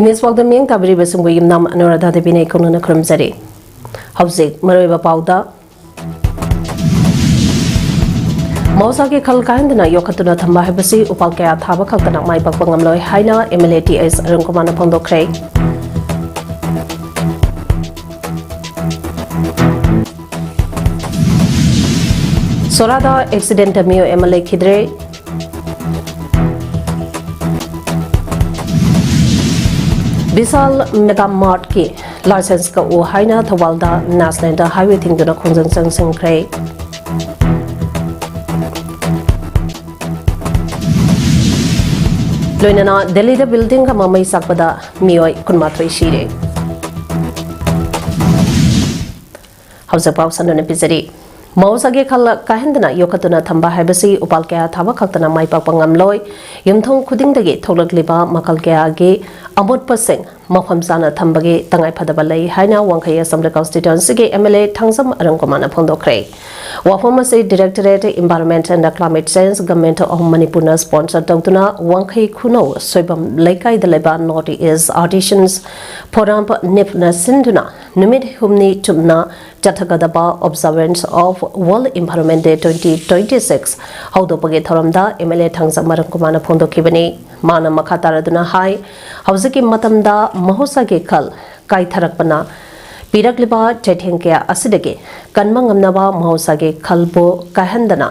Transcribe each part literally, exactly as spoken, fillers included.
News ꯋꯥꯛꯇ ꯃꯤꯠꯌꯦꯡ ꯇꯥꯕꯤꯔꯤꯕꯁꯤꯡꯕꯨ ꯌꯨꯝꯅꯥꯝ ꯑꯅꯨꯔꯥꯙꯥ ꯗꯦꯕꯤꯅ ꯏꯀꯣꯛꯅꯅ ꯈꯨꯔꯨꯝꯖꯔꯤ꯫ ꯍꯧꯖꯤꯛ ꯃꯔꯨꯑꯣꯏꯕ ꯄꯥꯎꯗ, ꯃꯍꯧꯁꯥꯒꯤ ꯈꯜ ꯀꯥꯏꯍꯟꯗꯅ ꯌꯣꯛꯈꯠꯇꯨꯅ ꯊꯝꯕ ꯍꯥꯏꯕꯁꯤ ꯎꯄꯥꯜ ꯀꯌꯥ ꯊꯥꯕ ꯈꯛꯇꯅ ꯃꯥꯏ ꯄꯥꯛꯄ ꯉꯝꯂꯣꯏ ꯍꯥꯏꯅ ꯑꯦꯝ ꯑꯦꯜ ꯑꯦ ꯇꯤ ꯑꯦꯁ ꯑꯔꯨꯟ ꯀꯨꯃꯥꯔꯅ ꯐꯣꯡꯗꯣꯛꯈ꯭ꯔꯦ꯫ ꯁꯣꯔꯥꯗ ꯑꯦꯛꯁꯤꯗꯦꯟꯇ ꯃꯤꯑꯣꯏ ꯑꯃ ꯂꯩꯈꯤꯗ꯭ꯔꯦ꯫ ꯕꯤꯁꯥꯜ ꯃꯦꯒꯥ ꯃꯥꯔꯠꯀꯤ ꯂꯥꯏꯁꯦꯟꯁ ꯀꯛꯎ ꯍꯥꯏꯅ ꯊꯧꯕꯥꯜꯗ ꯅꯦꯁꯅꯦꯜꯗ ꯍꯥꯏꯋꯦ ꯊꯤꯡꯗꯨꯅ ꯈꯣꯡꯖꯪ ꯆꯪꯁꯤꯟꯈ꯭ꯔꯦ꯫ ꯂꯣꯏꯅꯅ ꯗꯦꯜꯂꯤꯗ ꯕꯤꯜꯗꯤꯡ ꯑꯃ ꯃꯩ ꯆꯥꯛꯄꯗ ꯃꯤꯑꯣꯏ ꯀꯨꯟꯃꯥꯊꯣꯏ ꯁꯤꯔꯦ꯫ ꯍꯧꯖꯤꯛ ꯄꯥꯎ ꯁꯟꯗꯣꯛꯅ ꯄꯤꯖꯔꯤ꯫ ꯃꯍꯧꯁꯥꯒꯤ ꯈꯜ ꯀꯥꯏꯍꯟꯗꯅ ꯌꯣꯛꯈꯠꯇꯨꯅ ꯊꯝꯕ ꯍꯥꯏꯕꯁꯤ ꯎꯄꯥꯜ ꯀꯌꯥ ꯊꯥꯕ ꯈꯛꯇꯅ ꯃꯥꯏ ꯄꯥꯛꯄ ꯉꯝꯂꯣꯏ꯫ ꯌꯨꯝꯊꯣꯡ ꯈꯨꯗꯤꯡꯗꯒꯤ ꯊꯣꯛꯂꯛꯂꯤꯕ ꯃꯈꯜ ꯀꯌꯥꯒꯤ ꯑꯃꯣꯠꯄꯁꯤꯡ ꯃꯐꯝ ꯆꯥꯅ ꯊꯝꯕꯒꯤ ꯇꯉꯥꯏꯐꯗꯕ ꯂꯩ ꯍꯥꯏꯅ ꯋꯥꯡꯈꯩ ꯑꯦꯁꯦꯝꯕ꯭ꯂꯤ ꯀꯟꯁꯇꯤꯇ꯭ꯋꯦꯟꯁꯤꯒꯤ M L A Thangjam Arun ꯀꯨꯃꯥꯔꯅ ꯐꯣꯡꯗꯣꯛꯈ꯭ꯔꯦ꯫ ꯋꯥꯐꯝ ꯑꯁꯤ Directorate Environment and Climate Change, Government of Manipurꯅ sponsor ꯇꯧꯗꯨꯅ ꯋꯥꯡꯈꯩ ꯈꯨꯅꯧ ꯁꯣꯏꯕꯝ ꯂꯩꯀꯥꯏꯗ ꯂꯩꯕ North East Artisans Forum, ꯅꯤꯞꯅ ꯁꯤꯟꯗꯨꯅ ꯅꯨꯃꯤꯠ ꯍꯨꯝꯅꯤ ꯆꯨꯞꯅ ꯆꯠꯊꯒꯗꯕ Observance of World Environment Day twenty twenty six ꯍꯧꯗꯣꯛꯄꯒꯤ ꯊꯧꯔꯝꯗ M L A Thangjam Arun ꯀꯨꯃꯥꯔꯅ ꯐꯣꯡꯗꯣꯛꯈꯤꯕꯅꯤ꯫ ꯃꯥꯅ ꯃꯈꯥ ꯇꯥꯔꯗꯨꯅ ꯍꯥꯏ, ꯍꯧꯖꯤꯛꯀꯤ ꯃꯇꯝꯗ ꯃꯍꯧꯁꯥꯒꯤ ꯈꯜ ꯀꯥꯏꯊꯔꯛꯄꯅ ꯄꯤꯔꯛꯂꯤꯕ ꯆꯩꯊꯦꯡ ꯀꯌꯥ ꯑꯁꯤꯗꯒꯤ ꯀꯟꯕ ꯉꯝꯅꯕ ꯃꯍꯧꯁꯥꯒꯤ ꯈꯜꯕꯨ ꯀꯥꯏꯍꯟꯗꯅ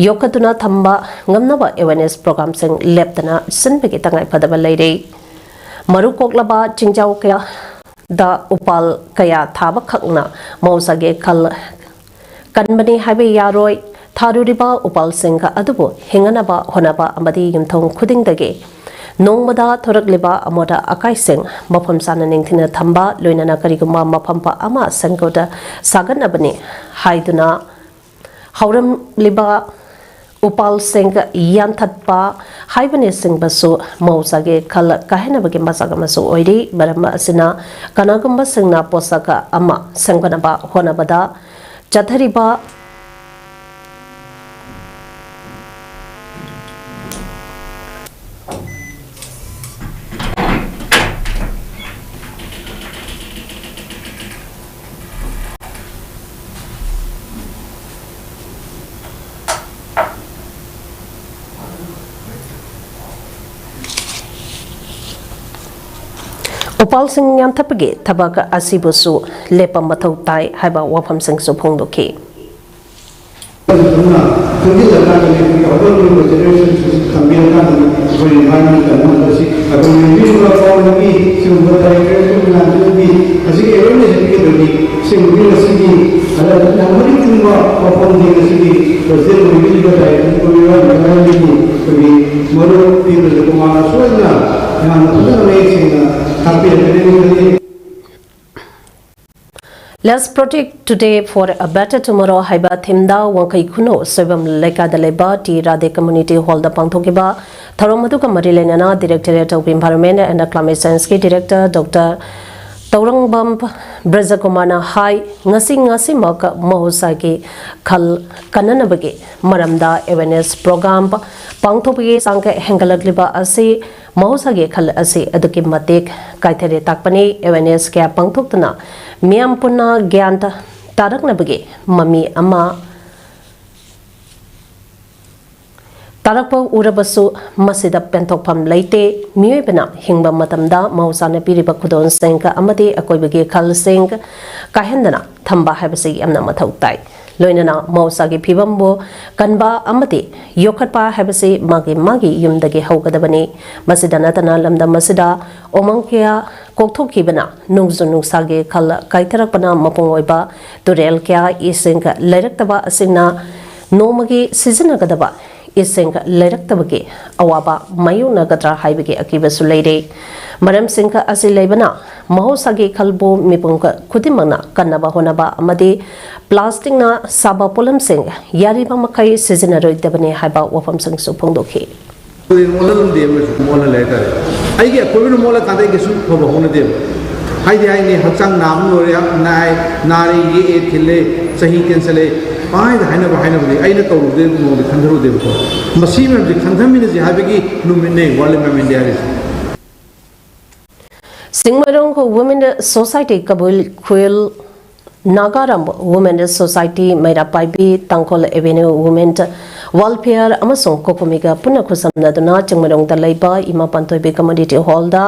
ꯌꯣꯛꯈꯠꯇꯨꯅ ꯊꯝꯕ ꯉꯝꯅꯕ awareness programꯁꯤꯡ ꯂꯦꯞꯇꯅ ꯁꯤꯟꯕꯒꯤ ꯇꯉꯥꯏꯐꯗꯕ ꯂꯩꯔꯦ꯫ ꯃꯔꯨ ꯀꯣꯛꯂꯕ ꯆꯤꯡꯖꯥꯎ ꯀꯌꯥ ꯗ ꯎꯄꯥꯜ ꯀꯌꯥ ꯊꯥꯕ ꯈꯛꯅ ꯃꯍꯧꯁꯥꯒꯤ ꯈꯜ ꯀꯟꯕꯅꯤ ꯍꯥꯏꯕ ꯌꯥꯔꯣꯏ꯫ ꯊꯥꯔꯨꯔꯤꯕ ꯎꯄꯥꯜꯁꯤꯡ ꯑꯗꯨꯕꯨ ꯍꯤꯡꯅꯅꯕ ꯍꯣꯠꯅꯕ ꯑꯃꯗꯤ ꯌꯨꯝꯊꯣꯡ ꯈꯨꯗꯤꯡꯗꯒꯤ ꯅꯣꯡꯃꯗ ꯊꯣꯔꯛꯂꯤꯕ ꯑꯃꯣꯠ ꯑꯀꯥꯏꯁꯤꯡ ꯃꯐꯝ ꯆꯥꯅ ꯅꯤꯡꯊꯤꯅ ꯊꯝꯕ, ꯂꯣꯏꯅꯅ ꯀꯔꯤꯒꯨꯝꯕ ꯃꯐꯝ ꯑꯃ ꯁꯦꯡꯗꯣꯛ ꯁꯥꯒꯠꯅꯕꯅꯤ ꯍꯥꯏꯗꯨꯅ ꯍꯧꯔꯝꯂꯤꯕ ꯎꯄꯥꯜꯁꯤꯡ ꯌꯥꯟꯊꯠꯄ ꯍꯥꯏꯕꯅꯆꯤꯡꯕꯁꯨ ꯃꯍꯧꯁꯥꯒꯤ ꯈꯜ ꯀꯥꯏꯍꯟꯅꯕꯒꯤ ꯃꯆꯥꯛ ꯑꯃꯁꯨ ꯑꯣꯏꯔꯤ꯫ ꯃꯔꯝ ꯑꯁꯤꯅ ꯀꯅꯥꯒꯨꯝꯕꯁꯤꯡꯅ ꯄꯣꯠꯁꯛ ꯑꯃ ꯁꯦꯝꯒꯠꯅꯕ ꯍꯣꯠꯅꯕꯗ ꯆꯠꯊꯔꯤꯕ ꯎꯄꯥꯜꯁꯤꯡ ꯌꯥꯟꯊꯠꯄꯒꯤ ꯊꯕꯛ ꯑꯁꯤꯕꯨꯁꯨ ꯂꯦꯞꯄ ꯃꯊꯧ ꯇꯥꯏ ꯍꯥꯏꯕ ꯋꯥꯐꯝꯁꯤꯡꯁꯨ ꯐꯣꯡꯗꯣꯛꯈꯤ꯫ ꯑꯗꯨꯅ ꯈꯪꯖꯤꯜꯂꯀꯥꯟꯗꯅꯦ ꯑꯩꯈꯣꯏꯒꯤ ꯍꯧꯒꯠꯂꯛꯂꯤꯕ ꯖꯦꯅꯦꯔꯦꯁꯟꯁꯤꯡꯁꯤ ꯊꯝꯕꯤꯔꯀꯥꯟꯗꯅꯦ ꯑꯩꯈꯣꯏ environment ꯀꯟꯕ ꯉꯝꯕꯁꯤ꯫ ꯑꯩꯈꯣꯏ ꯌꯨꯝꯕꯤꯔꯤꯕ ꯐꯣꯟꯒꯤ ꯁꯤꯒꯨꯝꯕ ꯗꯥꯏꯔꯦꯛꯇꯔ ꯃꯌꯥꯝꯁꯤꯅꯗꯤ ꯍꯧꯖꯤꯛ awareness ꯄꯤꯒꯗꯣꯏꯅꯤ꯫ ꯁꯤꯒꯨꯝꯕꯒꯤ ꯉꯁꯤꯒꯤ ꯌꯥꯝ ꯃꯔꯤꯛ ꯆꯨꯝꯕ ꯋꯥꯐꯝꯗꯤ ꯉꯁꯤꯒꯤ ꯄ꯭ꯔꯁꯤꯗꯦꯟ ꯑꯣꯏꯕꯤꯔꯤꯕ ꯗꯥꯏꯔꯦꯛꯇꯔ ꯑꯣꯏꯕꯤꯔꯤꯕ ꯃꯌꯥꯝꯒꯤ ꯑꯩꯈꯣꯏꯒꯤ ꯃꯔꯨꯞ ꯄꯤꯕꯁꯦ ꯀꯨꯃꯥꯔ ꯁꯣꯏꯗꯅ ꯌꯥꯝꯅ ꯐꯖꯅ ꯃꯌꯦꯛ ꯁꯦꯡꯅ ꯇꯥꯛꯄꯤꯔꯛꯀꯅꯤ ꯈꯜꯂꯤ꯫ Let's Protect Today for a Better Tomorrow ꯍꯥꯏꯕ ꯊꯤꯝꯗ ꯋꯥꯡꯈꯩ ꯈꯨꯅꯧ ꯁꯣꯏꯕꯝ ꯂꯩꯀꯥꯏꯗ ꯂꯩꯕ ꯇꯤ ꯔꯥꯙꯦ ꯀꯝꯃ꯭ꯌꯨꯅꯤꯇꯤ ꯍꯣꯜꯗ ꯄꯥꯡꯊꯣꯛꯈꯤꯕ ꯊꯧꯔꯝ ꯑꯗꯨꯒ ꯃꯔꯤ ꯂꯩꯅꯅ Directorate of Environment and Climate Changeꯀꯤ Director Doctor ꯇꯧꯔꯪꯕꯝ ꯕ꯭ꯔꯖꯀꯨꯃꯥꯔꯅ ꯍꯥꯏ, ꯉꯁꯤ ꯉꯁꯤꯃꯛ ꯃꯍꯧꯁꯥꯒꯤ ꯈꯜ ꯀꯟꯅꯅꯕꯒꯤ ꯃꯔꯝꯗ awareness program ꯄꯥꯡꯊꯣꯛꯄꯒꯤ ꯆꯥꯡ ꯍꯦꯟꯒꯠꯂꯛꯂꯤꯕ ꯑꯁꯤ ꯃꯍꯧꯁꯥꯒꯤ ꯈꯜ ꯑꯁꯤ ꯑꯗꯨꯛꯀꯤ ꯃꯇꯤꯛ ꯀꯥꯏꯊꯔꯦ ꯇꯥꯛꯄꯅꯤ꯫ Awareness ꯀꯌꯥ ꯄꯥꯡꯊꯣꯛꯇꯨꯅ ꯃꯤꯌꯥꯝ ꯄꯨꯟꯅ ꯒ꯭ꯌꯥꯟ ꯇꯥꯔꯛꯅꯕꯒꯤ ꯃꯃꯤ ꯑꯃ ꯇꯥꯔꯛꯄ ꯎꯔꯕꯁꯨ ꯃꯁꯤꯗ ꯄꯦꯟꯊꯣꯛꯐꯝ ꯂꯩꯇꯦ꯫ ꯃꯤꯑꯣꯏꯕꯅ ꯍꯤꯡꯕ ꯃꯇꯝꯗ ꯃꯍꯧꯁꯥꯅ ꯄꯤꯔꯤꯕ ꯈꯨꯗꯣꯜꯁꯤꯡ ꯑꯃꯗꯤ ꯑꯩꯈꯣꯏꯕꯒꯤ ꯈꯜꯁꯤꯡ ꯀꯥꯏꯍꯟꯗꯅ ꯊꯝꯕ ꯍꯥꯏꯕꯁꯤ ꯌꯥꯝꯅ ꯃꯊꯧ ꯇꯥꯏ꯫ ꯂꯣꯏꯅꯅ ꯃꯍꯧꯁꯥꯒꯤ ꯐꯤꯕꯝꯕꯨ ꯀꯟꯕ ꯑꯃꯗꯤ ꯌꯣꯛꯈꯠꯄ ꯍꯥꯏꯕꯁꯤ ꯃꯥꯒꯤ ꯃꯥꯒꯤ ꯌꯨꯝꯗꯒꯤ ꯍꯧꯒꯗꯕꯅꯤ꯫ ꯃꯁꯤꯗ ꯅꯠꯇꯅ ꯂꯝꯗꯝ ꯑꯁꯤꯗ ꯎꯃꯪ ꯀꯌꯥ ꯀꯣꯛꯊꯣꯛꯈꯤꯕꯅ ꯅꯣꯡꯖꯨ ꯅꯨꯡꯁꯥꯒꯤ ꯈꯜ ꯀꯥꯏꯊꯔꯛꯄꯅ ꯃꯄꯨꯡ ꯑꯣꯏꯕ ꯇꯨꯔꯦꯜ ꯀꯌꯥ ꯏꯁꯤꯡ ꯂꯩꯔꯛꯇꯕ ꯑꯁꯤꯅ ꯅꯣꯡꯃꯒꯤ ꯁꯤꯖꯤꯟꯅꯒꯗꯕ ꯏꯁꯤꯡ ꯂꯩꯔꯛꯇꯕꯒꯤ ꯑꯋꯥꯕ ꯃꯥꯌꯣꯛꯅꯒꯗ꯭ꯔꯥ ꯍꯥꯏꯕꯒꯤ ꯑꯀꯤꯕꯁꯨ ꯂꯩꯔꯦ꯫ ꯃꯔꯝꯁꯤꯡ ꯑꯁꯤ ꯂꯩꯕꯅ ꯃꯍꯧꯁꯥꯒꯤ ꯈꯜꯕꯨ ꯃꯤꯄꯨꯝ ꯈꯨꯗꯤꯡꯃꯛꯅ ꯀꯟꯅꯕ ꯍꯣꯠꯅꯕ ꯑꯃꯗꯤ ꯄ꯭ꯂꯥꯁꯇꯤꯛꯅ ꯁꯥꯕ ꯄꯣꯠꯂꯝꯁꯤꯡ ꯌꯥꯔꯤꯕ ꯃꯈꯩ ꯁꯤꯖꯤꯟꯅꯔꯣꯏꯗꯕꯅꯤ ꯍꯥꯏꯕ ꯋꯥꯐꯝꯁꯤꯡꯁꯨ ꯐꯣꯡꯗꯣꯛꯈꯤ꯫ ꯑꯩꯈꯣꯏꯗꯤ ꯃꯣꯠꯍꯜꯂꯝꯗꯦ, ꯑꯃꯁꯨ ꯃꯣꯠꯍꯜꯂꯦ ꯍꯥꯏꯇꯥꯔꯦ꯫ ꯑꯩꯒꯤ ꯑꯀꯣꯏꯕꯅ ꯃꯣꯠꯂꯀꯥꯟꯗ ꯑꯩ ꯀꯩꯁꯨ ꯐꯕ ꯍꯧꯅꯗꯦꯕ꯫ ꯍꯥꯏꯗꯤ ꯍꯥꯏꯅꯤ, ꯍꯛꯆꯥꯡ ꯅꯥꯕꯅ ꯂꯣꯏꯔꯦ, ꯅꯥꯏ, ꯅꯥꯔꯦ, ꯌꯦꯛꯑꯦ, ꯊꯤꯜꯂꯦ, ꯆꯍꯤ ꯇꯦꯟꯁꯜꯂꯦ, ꯄꯪꯍꯥꯏꯗ ꯍꯥꯏꯅꯕ ꯍꯥꯏꯅꯕꯗꯤ ꯑꯩꯅ ꯇꯧꯔꯨꯗꯦ, ꯅꯣꯡꯃꯗꯤ ꯈꯟꯊꯔꯨꯗꯦꯕꯀꯣ꯫ ꯃꯁꯤ ꯃꯌꯥꯝꯁꯦ ꯈꯟꯊꯃꯤꯟꯅꯁꯦ ꯍꯥꯏꯕꯒꯤ ꯅꯨꯃꯤꯠꯅꯦ World Environment Day ꯍꯥꯏꯔꯤꯁꯦ꯫ ꯆꯤꯡꯃꯩꯔꯣꯡ Women Society ꯀꯕꯨꯏ ꯈꯨꯜ Nagaram Women Society Meira Paibi Tangkhul Avenue Women welfare ꯑꯃꯁꯨꯡ ꯀꯣꯀꯣꯃꯤꯒ ꯄꯨꯟꯅ ꯈꯨꯠꯁꯝꯅꯗꯨꯅ ꯆꯤꯡꯃꯩꯔꯣꯡꯗ ꯂꯩꯕ ꯏꯃꯥ ꯄꯥꯟꯊꯣꯏꯕꯤ ꯀꯝꯃ꯭ꯌꯨꯅꯤꯇꯤ ꯍꯣꯜꯗ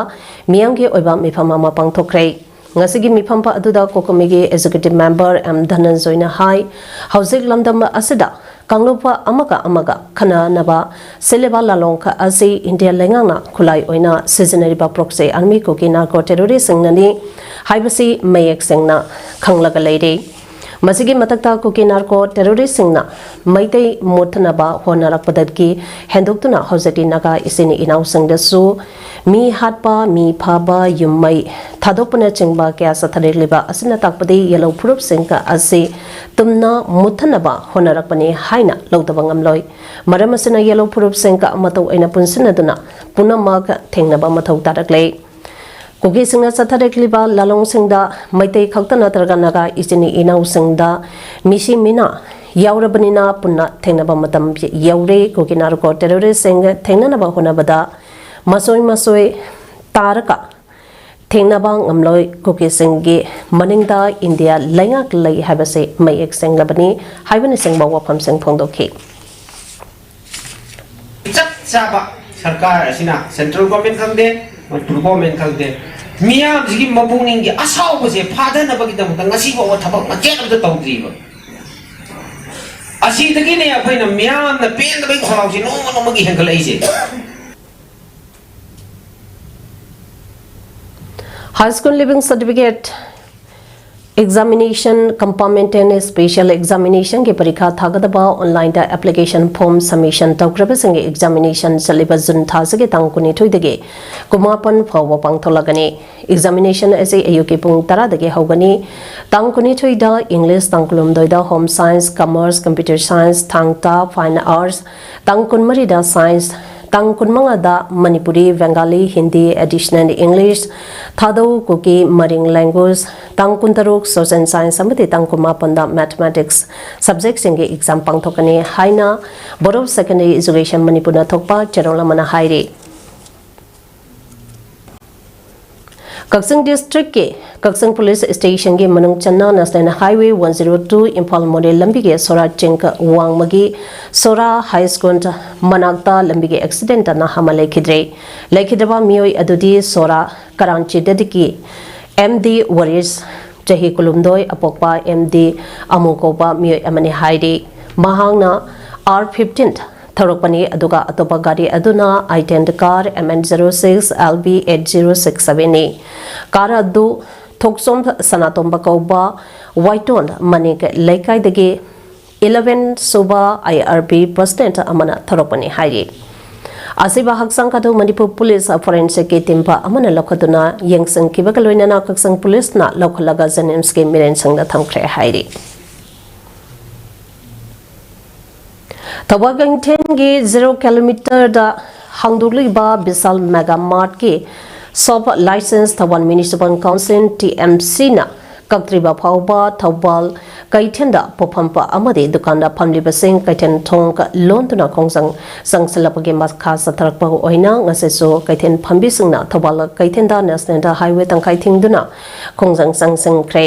ꯃꯤꯌꯥꯝꯒꯤ ꯑꯣꯏꯕ ꯃꯤꯐꯝ ꯑꯃ ꯄꯥꯡꯊꯣꯛꯈ꯭ꯔꯦ꯫ ꯉꯁꯤꯒꯤ ꯃꯤꯐꯝ ꯑꯗꯨꯗ ꯀꯣꯀꯣꯃꯤꯒꯤ ꯑꯦꯛꯖꯤꯀ꯭ꯌꯨꯇꯤꯚ ꯃꯦꯝꯕꯔ ꯑꯦꯝ ꯙꯅꯟꯖꯣꯏꯅ ꯍꯥꯏ, ꯍꯧꯖꯤꯛ ꯂꯝꯗꯝ ꯑꯁꯤꯗ ꯀꯥꯡꯂꯨꯞ ꯑꯃꯒ ꯑꯃꯒ ꯈꯟꯅꯅꯕ ꯁꯤꯜꯂꯤꯕ ꯂꯥꯂꯣꯡꯈꯛ ꯑꯁꯤ ꯏꯟꯗꯤꯌꯥ ꯂꯩꯉꯥꯛꯅ ꯈꯨꯠꯂꯥꯏ ꯑꯣꯏꯅ ꯁꯤꯖꯤꯟꯅꯔꯤꯕ ꯄ꯭ꯔꯣꯛꯁꯤ ꯑꯥꯔꯃꯤ ꯀꯨꯀꯤ ꯅꯥꯔꯀꯣ ꯇꯦꯔꯣꯔꯤꯁꯁꯤꯡꯅꯅꯤ ꯍꯥꯏꯕꯁꯤ ꯃꯌꯦꯛ ꯁꯦꯡꯅ ꯈꯪꯂꯒ ꯂꯩꯔꯦ꯫ ꯃꯁꯤꯒꯤ ꯃꯊꯛꯇ ꯀꯨꯀꯤ ꯅꯥꯔꯀꯣ ꯇꯦꯔꯣꯔꯤꯁꯁꯤꯡꯅ ꯃꯩꯇꯩ ꯃꯨꯠꯊꯅꯕ ꯍꯣꯠꯅꯔꯛꯄꯗꯒꯤ ꯍꯦꯟꯗꯣꯛꯇꯨꯅ ꯍꯧꯖꯤꯛꯇꯤ ꯅꯥꯒꯥ ꯏꯆꯤꯟ ꯏꯅꯥꯎꯁꯤꯡꯗꯁꯨ ꯃꯤ ꯍꯥꯠꯄ, ꯃꯤ ꯐꯥꯕ, ꯌꯨꯝ ꯃꯩ ꯊꯥꯗꯣꯛꯄꯅꯆꯤꯡꯕ ꯀꯌꯥ ꯆꯠꯊꯔꯛꯂꯤꯕ ꯑꯁꯤꯅ ꯇꯥꯛꯄꯗꯤ ꯌꯦꯜꯍꯧ ꯐꯨꯔꯨꯞꯁꯤꯡ ꯑꯁꯤ ꯇꯨꯝꯅ ꯃꯨꯠꯊꯅꯕ ꯍꯣꯠꯅꯔꯛꯄꯅꯤ ꯍꯥꯏꯅ ꯂꯧꯗꯕ ꯉꯝꯂꯣꯏ꯫ ꯃꯔꯝ ꯑꯁꯤꯅ ꯌꯦꯜꯍꯧ ꯐꯨꯔꯨꯞꯁꯤꯡ ꯃꯇꯧ ꯑꯣꯏꯅ ꯄꯨꯟꯁꯤꯟꯅꯗꯨꯅ ꯄꯨꯝꯅꯃꯛ ꯊꯦꯡꯅꯕ ꯃꯊꯧ ꯇꯥꯔꯛꯂꯦ꯫ ꯀꯨꯀꯤꯁꯤꯡꯅ ꯆꯠꯊꯔꯛꯂꯤꯕ ꯂꯥꯂꯣꯡꯁꯤꯡꯗ ꯃꯩꯇꯩ ꯈꯛꯇ ꯅꯠꯇ꯭ꯔꯒ ꯅꯥꯒꯥ ꯏꯆꯤꯟ ꯏꯅꯥꯎꯁꯤꯡꯗ ꯃꯤꯁꯤ ꯃꯤꯅꯥ ꯌꯥꯎꯔꯕꯅꯤꯅ ꯄꯨꯟꯅ ꯊꯦꯡꯅꯕ ꯃꯇꯝ ꯌꯧꯔꯦ꯫ ꯀꯨꯀꯤ ꯅꯥꯔꯀꯣ ꯇꯦꯔꯣꯔꯤꯁꯁꯤꯡ ꯊꯦꯡꯅꯅꯕ ꯍꯣꯠꯅꯕꯗ ꯃꯁꯣꯏ ꯃꯁꯣꯏ ꯇꯥꯔꯒ ꯊꯦꯡꯅꯕ ꯉꯝꯂꯣꯏ꯫ ꯀꯨꯀꯤꯁꯤꯡꯒꯤ ꯃꯅꯤꯡꯗ ꯏꯟꯗꯤꯌꯥ ꯂꯩꯉꯥꯛ ꯂꯩ ꯍꯥꯏꯕꯁꯤ ꯃꯌꯦꯛ ꯁꯦꯡꯂꯕꯅꯤ ꯍꯥꯏꯕꯅꯆꯤꯡꯕ ꯋꯥꯐꯝꯁꯤꯡ ꯐꯣꯡꯗꯣꯛꯈꯤ꯫ ꯆꯞ ꯆꯥꯕ ꯁꯔꯀꯥꯔ ꯑꯁꯤꯅ, ꯁꯦꯟꯇ꯭ꯔꯦꯜ ꯒꯣꯔꯃꯦꯟ ꯈꯪꯗꯦ, ꯃꯅꯤꯄꯨꯔ ꯒꯣꯔꯃꯦꯟ ꯈꯪꯗꯦ, ꯃꯤꯌꯥꯝꯁꯤꯒꯤ ꯃꯄꯨꯛꯅꯤꯡꯒꯤ ꯑꯁꯥꯎꯕꯁꯦ ꯐꯥꯊꯅꯕꯒꯤꯗꯃꯛꯇ ꯉꯁꯤ ꯐꯥꯎꯕ ꯊꯕꯛ ꯃꯆꯦꯠ ꯑꯃꯇ ꯇꯧꯗ꯭ꯔꯤꯕ꯫ ꯑꯁꯤꯗꯒꯤꯅꯦ ꯑꯩꯈꯣꯏꯅ ꯃꯤꯌꯥꯝꯅ ꯄꯦꯟꯗꯕꯒꯤ ꯈꯣꯜꯂꯥꯎꯁꯦ ꯅꯣꯡꯃ ꯅꯣꯡꯃꯒꯤ ꯍꯦꯟꯒꯠꯂꯛꯏꯁꯦ꯫ High School Leaving Certificate Examination Compartment and Special Examination ꯒꯤ ꯄꯔꯤꯈꯥ ꯊꯥꯒꯗꯕ ꯑꯣꯟꯂꯥꯏꯟꯗ ꯑꯦꯄ꯭ꯂꯤꯀꯦꯁꯟ ꯐꯣꯔꯝ ꯁꯕꯃꯤꯁꯟ ꯇꯧꯈ꯭ꯔꯕꯁꯤꯡꯒꯤ ꯑꯦꯛꯖꯥꯃꯤꯅꯦꯁꯟ ꯆꯠꯂꯤꯕ ꯖꯨꯟ ꯊꯥꯁꯤꯒꯤ ꯇꯥꯡ ꯀꯨꯟꯅꯤꯊꯣꯏꯗꯒꯤ ꯀꯨꯟꯃꯥꯄꯟ ꯐꯥꯎꯕ ꯄꯥꯡꯊꯣꯛꯂꯒꯅꯤ꯫ ꯑꯦꯛꯖꯥꯃꯤꯅꯦꯁꯟ ꯑꯁꯤ ꯑꯌꯨꯛꯀꯤ ꯄꯨꯡ ꯇꯔꯥꯗꯒꯤ ꯍꯧꯒꯅꯤ꯫ ꯇꯥꯡ ꯀꯨꯟꯅꯤꯊꯣꯏꯗ ꯏꯪꯂꯤꯁ, ꯇꯥꯡ ꯀꯨꯟꯍꯨꯝꯗꯣꯏꯗ home science, commerce, computer science, ꯊꯥꯡ ꯇꯥ, ꯐꯥꯏꯟ ꯑꯥꯔꯠꯁ, ꯇꯥꯡ ꯀꯨꯟꯃꯔꯤꯗ ꯁꯥꯏꯟꯁ, ꯇꯥꯡ ꯀꯨꯟꯃꯉꯥꯗ Manipuri, Bengali, Hindi, additional English, Thadou, Kuki, Maring language, ꯇꯥꯡ ꯀꯨꯟꯇꯔꯨꯛ ꯁꯣꯁꯦꯜ ꯁꯥꯏꯟꯁ ꯑꯃꯗꯤ ꯇꯥꯡ ꯀꯨꯟꯃꯥꯄꯟꯗ ꯃꯦꯊꯃꯦꯇꯤꯛꯁ ꯁꯕꯖꯦꯛꯁꯤꯡꯒꯤ ꯑꯦꯛꯖꯥꯝ ꯄꯥꯡꯊꯣꯛꯀꯅꯤ ꯍꯥꯏꯅ Board of Secondary Education ꯃꯅꯤꯄꯨꯔꯅ ꯊꯣꯛꯄ ꯆꯦꯔꯣꯜ ꯑꯃꯅ ꯍꯥꯏꯔꯤ꯫ ꯀꯛꯆꯤꯡ ꯗꯤꯁꯇ꯭ꯔꯤꯛꯀꯤ ꯀꯛꯆꯤꯡ ꯄꯨꯂꯤꯁ ꯁ꯭ꯇꯦꯁꯟꯒꯤ ꯃꯅꯨꯡ ꯆꯟꯅ national highway one zero two Imphal Moreh ꯂꯝꯕꯤꯒꯤ ꯁꯣꯔꯥ ꯆꯤꯡ ꯋꯥꯡꯃꯒꯤ ꯁꯣꯔꯥ ꯍꯥꯏ ꯁ꯭ꯀꯨꯜ ꯃꯅꯥꯛꯇ ꯂꯝꯕꯤꯒꯤ ꯑꯦꯛꯁꯤꯗꯦꯟꯇ ꯅꯍꯥ ꯑꯃ ꯂꯩꯈꯤꯗ꯭ꯔꯦ꯫ ꯂꯩꯈꯤꯗꯕ ꯃꯤꯑꯣꯏ ꯑꯗꯨꯗꯤ ꯁꯣꯔꯥ ꯀꯔꯥꯟꯆꯤꯗꯒꯤ ꯑꯦꯝ ꯗꯤ ꯋꯥꯔꯤꯁ, ꯆꯍꯤ ꯀꯨꯟꯍꯨꯝꯗꯣꯏ, ꯑꯄꯣꯛꯄ ꯑꯦꯝ ꯗꯤ ꯑꯃꯨ ꯀꯧꯕ ꯃꯤꯑꯣꯏ ꯑꯃꯅꯤ ꯍꯥꯏꯔꯤ꯫ ꯃꯍꯥꯛꯅ ꯑꯥꯔ ꯐꯤꯐꯇꯤꯟ ꯊꯧꯔꯛꯄꯅꯤ, ꯑꯗꯨꯒ ꯑꯇꯣꯞꯄ ꯒꯥꯔꯤ ꯑꯗꯨꯅ I ten car M N zero six L B eight zero six ꯁꯚꯦꯟꯅꯤ꯫ ꯀꯥꯔ ꯑꯗꯨ ꯊꯣꯛꯆꯣꯝ ꯁꯅꯥꯇꯣꯝꯕ ꯀꯧꯕ ꯋꯥꯏꯇꯣꯟ ꯃꯅꯤꯛ ꯂꯩꯀꯥꯏꯗꯒꯤ ꯏꯂꯚꯦꯟ ꯁꯨꯕ ꯑꯥꯏ ꯑꯥꯔ ꯕꯤ ꯄ꯭ꯔꯁꯤꯗꯦꯟꯠ ꯑꯃꯅ ꯊꯧꯔꯛꯄꯅꯤ ꯍꯥꯏꯔꯤ꯫ ꯑꯁꯤꯕ ꯍꯛꯆꯥꯡ ꯑꯗꯨ ꯃꯅꯤꯄꯨꯔ ꯄꯨꯂꯤꯁ ꯐꯣꯔꯦꯟꯁꯤꯛꯀꯤ ꯇꯤꯝ ꯑꯃꯅ ꯂꯧꯈꯠꯇꯨꯅ ꯌꯦꯡꯁꯤꯟꯈꯤꯕꯒ ꯂꯣꯏꯅꯅ ꯀꯛꯆꯤꯡ ꯄꯨꯂꯤꯁꯅ ꯂꯧꯈꯠꯂꯒ ꯖꯦꯅꯤꯝꯁꯀꯤ ꯃꯤꯔꯦꯟꯁꯤꯡꯗ ꯊꯝꯈ꯭ꯔꯦ ꯍꯥꯏꯔꯤ꯫ ꯊꯧꯕꯥꯜ ꯀꯩꯊꯦꯜꯒꯤ ꯖꯤꯔꯣ ꯀꯤꯂꯣꯃꯤꯇꯔꯗ ꯍꯥꯡꯗꯣꯛꯂꯤꯕ ꯕꯤꯁꯥꯜ ꯃꯦꯒꯥ ꯃꯥꯔꯠꯀꯤ shop licence Thoubal municipal council, T M ꯁꯤꯅ ꯀꯛꯇ꯭ꯔꯤꯕ ꯐꯥꯎꯕ ꯊꯧꯕꯥꯜ ꯀꯩꯊꯦꯜꯗ ꯄꯣꯠꯐꯝ ꯑꯃꯗꯤ ꯗꯨꯀꯥꯟꯗ ꯐꯝꯂꯤꯕꯁꯤꯡ ꯀꯩꯊꯦꯜ ꯊꯣꯡ ꯂꯣꯟꯗꯨꯅ ꯈꯣꯡꯖꯪ ꯆꯪꯁꯤꯜꯂꯛꯄꯒꯤ ꯃꯈꯥ ꯆꯠꯊꯔꯛꯄ ꯑꯣꯏꯅ ꯉꯁꯤꯁꯨ ꯀꯩꯊꯦꯜ ꯐꯝꯕꯤꯁꯤꯡꯅ ꯊꯧꯕꯥꯜ ꯀꯩꯊꯦꯜꯗ ꯅꯦꯁꯅꯦꯜ ꯍꯥꯏꯋꯦ ꯇꯪꯈꯥꯏ ꯊꯤꯡꯗꯨꯅ ꯈꯣꯡꯖꯪ ꯆꯪꯁꯤꯟꯈ꯭ꯔꯦ꯫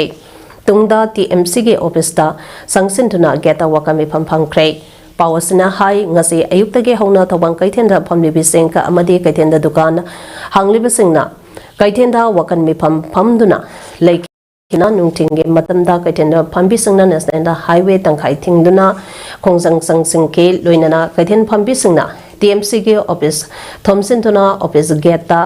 ꯇꯨꯡꯗ ꯇꯤ ꯑꯦꯝ ꯁꯤꯒꯤ ꯑꯣꯐꯤꯁꯇ ꯆꯪꯁꯤꯟꯗꯨꯅ ꯒꯦꯠꯇ ꯋꯥꯀꯠ ꯃꯤꯐꯝ ꯐꯝꯈ꯭ꯔꯦ꯫ ꯄꯥꯎ ꯑꯁꯤꯅ ꯍꯥꯏ, ꯉꯁꯤ ꯑꯌꯨꯛꯇꯒꯤ ꯍꯧꯅ ꯊꯧꯕꯥꯜ ꯀꯩꯊꯦꯜꯗ ꯐꯝꯂꯤꯕꯁꯤꯡ ꯑꯃꯗꯤ ꯀꯩꯊꯦꯜꯗ ꯗꯨꯀꯥꯟ ꯍꯥꯡꯂꯤꯕꯁꯤꯡꯅ ꯀꯩꯊꯦꯜꯗ ꯋꯥꯀꯠ ꯃꯤꯐꯝ ꯐꯝꯗꯨꯅ ꯂꯩꯈꯤꯅ ꯅꯨꯡꯊꯤꯜꯒꯤ ꯃꯇꯝꯗ ꯀꯩꯊꯦꯜꯗ ꯐꯝꯕꯤꯁꯤꯡꯅ ꯅꯦꯁꯅꯦꯜ ꯍꯥꯏꯋꯦ ꯇꯪꯈꯥꯏ ꯊꯤꯡꯗꯨꯅ ꯈꯣꯡꯖꯪ ꯆꯪꯁꯤꯟꯈꯤ꯫ ꯂꯣꯏꯅꯅ ꯀꯩꯊꯦꯜ ꯐꯝꯕꯤꯁꯤꯡꯅ ꯇꯤ ꯑꯦꯝ ꯁꯤꯒꯤ ꯑꯣꯐꯤꯁ ꯊꯣꯝꯖꯤꯟꯗꯨꯅ ꯑꯣꯐꯤꯁ ꯒꯦꯠꯇ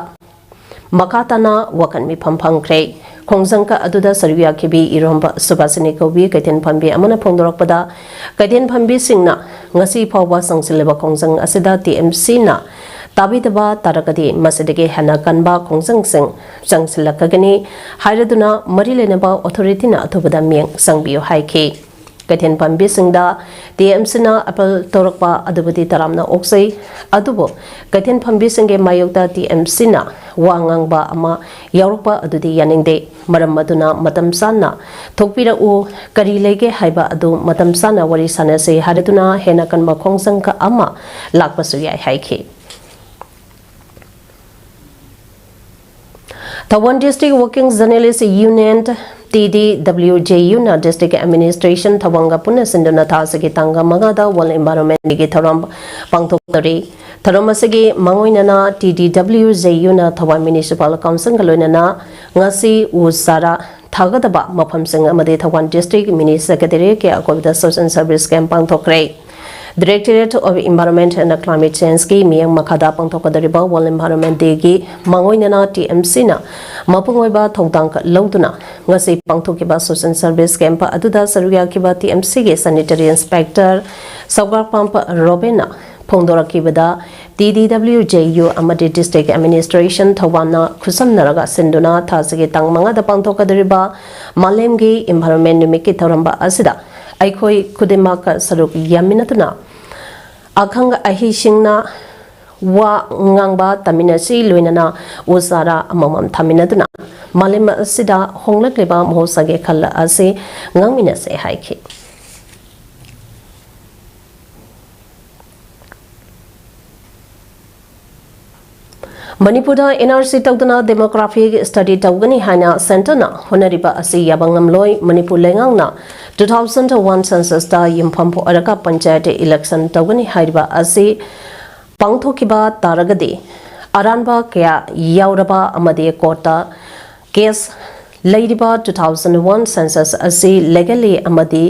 ꯃꯈꯥ ꯇꯥꯅ ꯋꯥꯀꯠ ꯃꯤꯐꯝ ꯐꯝꯈ꯭ꯔꯦ꯫ ꯈꯣꯡꯖꯪ ꯑꯗꯨꯗ ꯁꯔꯨꯛ ꯌꯥꯈꯤꯕꯤ ꯏꯔꯣꯝꯕ ꯁꯨꯕꯥꯁꯤꯅꯤ ꯀꯧꯕꯤ ꯀꯩꯊꯦꯜ ꯐꯝꯕꯤ ꯑꯃꯅ ꯐꯣꯡꯗꯣꯔꯛꯄꯗ, ꯀꯩꯊꯦꯜ ꯐꯝꯕꯤꯁꯤꯡꯅ ꯉꯁꯤ ꯐꯥꯎꯕ ꯆꯪꯁꯤꯜꯂꯤꯕ ꯈꯣꯡꯖꯪ ꯑꯁꯤꯗ ꯇꯤ ꯑꯦꯝ ꯁꯤꯅ ꯇꯥꯕꯤꯗꯕ ꯇꯥꯔꯒꯗꯤ ꯃꯁꯤꯗꯒꯤ ꯍꯦꯟꯅ ꯀꯟꯕ ꯈꯣꯡꯖꯪꯁꯤꯡ ꯆꯪꯁꯤꯜꯂꯛꯀꯅꯤ ꯍꯥꯏꯔꯗꯨꯅ ꯃꯔꯤ ꯂꯩꯅꯕ ꯑꯣꯊꯣꯔꯤꯇꯤꯅ ꯑꯊꯨꯕꯗ ꯃꯤꯠꯌꯦꯡ ꯆꯪꯕꯤꯌꯨ ꯍꯥꯏꯈꯤ꯫ ꯀꯩꯊꯦꯜ ꯐꯝꯕꯤꯁꯤꯡꯗ ꯇꯤ ꯑꯦꯝ ꯁꯤꯅ ꯑꯄꯤꯜ ꯇꯧꯔꯛꯄ ꯑꯗꯨꯕꯨꯗꯤ ꯇꯔꯥꯝꯅ ꯑꯣꯛꯆꯩ, ꯑꯗꯨꯕꯨ ꯀꯩꯊꯦꯜ ꯐꯝꯕꯤꯁꯤꯡꯒꯤ ꯃꯥꯌꯣꯛꯇ ꯇꯤ ꯑꯦꯝ ꯁꯤꯅ ꯋꯥ ꯉꯥꯡꯕ ꯑꯃ ꯌꯥꯎꯔꯛꯄ ꯑꯗꯨꯗꯤ ꯌꯥꯅꯤꯡꯗꯦ꯫ ꯃꯔꯝ ꯑꯗꯨꯅ ꯃꯇꯝ ꯆꯥꯅ ꯊꯣꯛꯄꯤꯔꯛꯎ, ꯀꯔꯤ ꯂꯩꯒꯦ ꯍꯥꯏꯕ ꯑꯗꯨ ꯃꯇꯝ ꯆꯥꯅ ꯋꯥꯔꯤ ꯁꯥꯟꯅꯁꯤ ꯍꯥꯏꯔꯗꯨꯅ ꯍꯦꯟꯅ ꯀꯟꯕ ꯈꯣꯡꯖꯪ ꯑꯃ ꯂꯥꯛꯄꯁꯨ ꯌꯥꯏ ꯍꯥꯏꯈꯤ꯫ Thawaan District Working Journalist Union, T D W J U ꯅ District Administration ꯊꯧꯑꯣꯡꯒ ꯄꯨꯟꯅ ꯁꯤꯟꯗꯨꯅ ꯊꯥ ꯑꯁꯤꯒꯤ ꯇꯥꯡ ꯃꯉꯥꯗ World Environment Day ꯒꯤ ꯊꯧꯔꯝ ꯄꯥꯡꯊꯣꯛꯀꯗꯧꯔꯤ꯫ ꯊꯧꯔꯝ ꯑꯁꯤꯒꯤ ꯃꯥꯡꯑꯣꯏꯅꯅ T D W J U ꯅ ꯊꯧꯕꯥꯜ Municipal Council ꯒ ꯂꯣꯏꯅꯅ ꯉꯁꯤ ꯎ ꯆꯥꯔꯥ ꯊꯥꯒꯗꯕ ꯃꯐꯝꯁꯤꯡ ꯑꯃꯗꯤ ꯊꯧꯕꯥꯜ District Mini Secretariat ꯀꯤ ꯑꯀꯣꯏꯕꯗ Social Service Camp ꯄꯥꯡꯊꯣꯛꯈ꯭ꯔꯦ꯫ Directorate of Environment and Climate Change ꯀꯤ ꯃꯤꯠꯌꯦꯡ ꯃꯈꯥꯗ ꯄꯥꯡꯊꯣꯛꯀꯗꯧꯔꯤꯕ World Environment Day ꯒꯤ ꯃꯥꯡꯑꯣꯏꯅꯅ T M C ꯅ ꯃꯄꯨꯡ ꯑꯣꯏꯕ ꯊꯧꯗꯥꯡ ꯂꯧꯗꯨꯅ ꯉꯁꯤ ꯄꯥꯡꯊꯣꯛꯈꯤꯕ Social Service Camp ꯑꯗꯨꯗ ꯁꯔꯨꯛ ꯌꯥꯈꯤꯕ T M C ꯒꯤ Sanitary Inspector ꯁꯧꯒ꯭ꯔꯥꯛꯄꯥꯝ ꯔꯣꯕꯤꯟꯅ ꯐꯣꯡꯗꯣꯔꯛꯈꯤꯕꯗ, T D W J U ꯑꯃꯗꯤ District Administration ꯊꯧꯕꯥꯜꯅ ꯈꯨꯠꯁꯝꯅꯔꯒ ꯁꯤꯟꯗꯨꯅ ꯊꯥ ꯑꯁꯤꯒꯤ ꯇꯥꯡ ꯃꯉꯥꯗ ꯄꯥꯡꯊꯣꯛꯀꯗꯧꯔꯤꯕ ꯃꯥꯂꯦꯝꯒꯤ Environment ꯅꯨꯃꯤꯠꯀꯤ ꯊꯧꯔꯝ ꯑꯁꯤꯗ ꯑꯩꯈꯣꯏ ꯈꯨꯗꯤꯡꯃꯛ ꯁꯔꯨꯛ ꯌꯥꯃꯤꯟꯅꯗꯨꯅ ꯑꯈꯪ ꯑꯍꯩꯁꯤꯡꯅ ꯋꯥ ꯉꯥꯡꯕ ꯇꯥꯃꯤꯟꯅꯁꯤ, ꯂꯣꯏꯅꯅ ꯎ ꯆꯥꯔꯥ ꯑꯃꯃꯝ ꯊꯥꯃꯤꯟꯅꯗꯨꯅ ꯃꯥꯂꯦꯝ ꯑꯁꯤꯗ ꯍꯣꯡꯂꯛꯂꯤꯕ ꯃꯍꯧꯁꯥꯒꯤ ꯈꯜ ꯑꯁꯤ ꯉꯥꯡꯃꯤꯟꯅꯁꯤ ꯍꯥꯏꯈꯤ꯫ ꯃꯅꯤꯄꯨꯔꯗ N R C ꯇꯧꯗꯅ demographic study ꯇꯧꯒꯅꯤ ꯍꯥꯏꯅ centre ꯅ ꯍꯣꯠꯅꯔꯤꯕ ꯑꯁꯤ ꯌꯥꯕ ꯉꯝꯂꯣꯏ꯫ ꯃꯅꯤꯄꯨꯔ ꯂꯩꯉꯥꯛꯅ two thousand one census ꯇ ꯌꯨꯝꯐꯝ ꯑꯣꯏꯔꯒ ꯄꯟꯆꯥꯌꯠ election ꯇꯧꯒꯅꯤ ꯍꯥꯏꯔꯤꯕ ꯑꯁꯤ ꯄꯥꯡꯊꯣꯛꯈꯤꯕ ꯇꯥꯔꯒꯗꯤ ꯑꯔꯥꯟꯕ ꯀꯌꯥ ꯌꯥꯎꯔꯕ ꯑꯃꯗꯤ court ꯇ case ꯂꯩꯔꯤꯕ two thousand one census ꯑꯁꯤ legally ꯑꯃꯗꯤ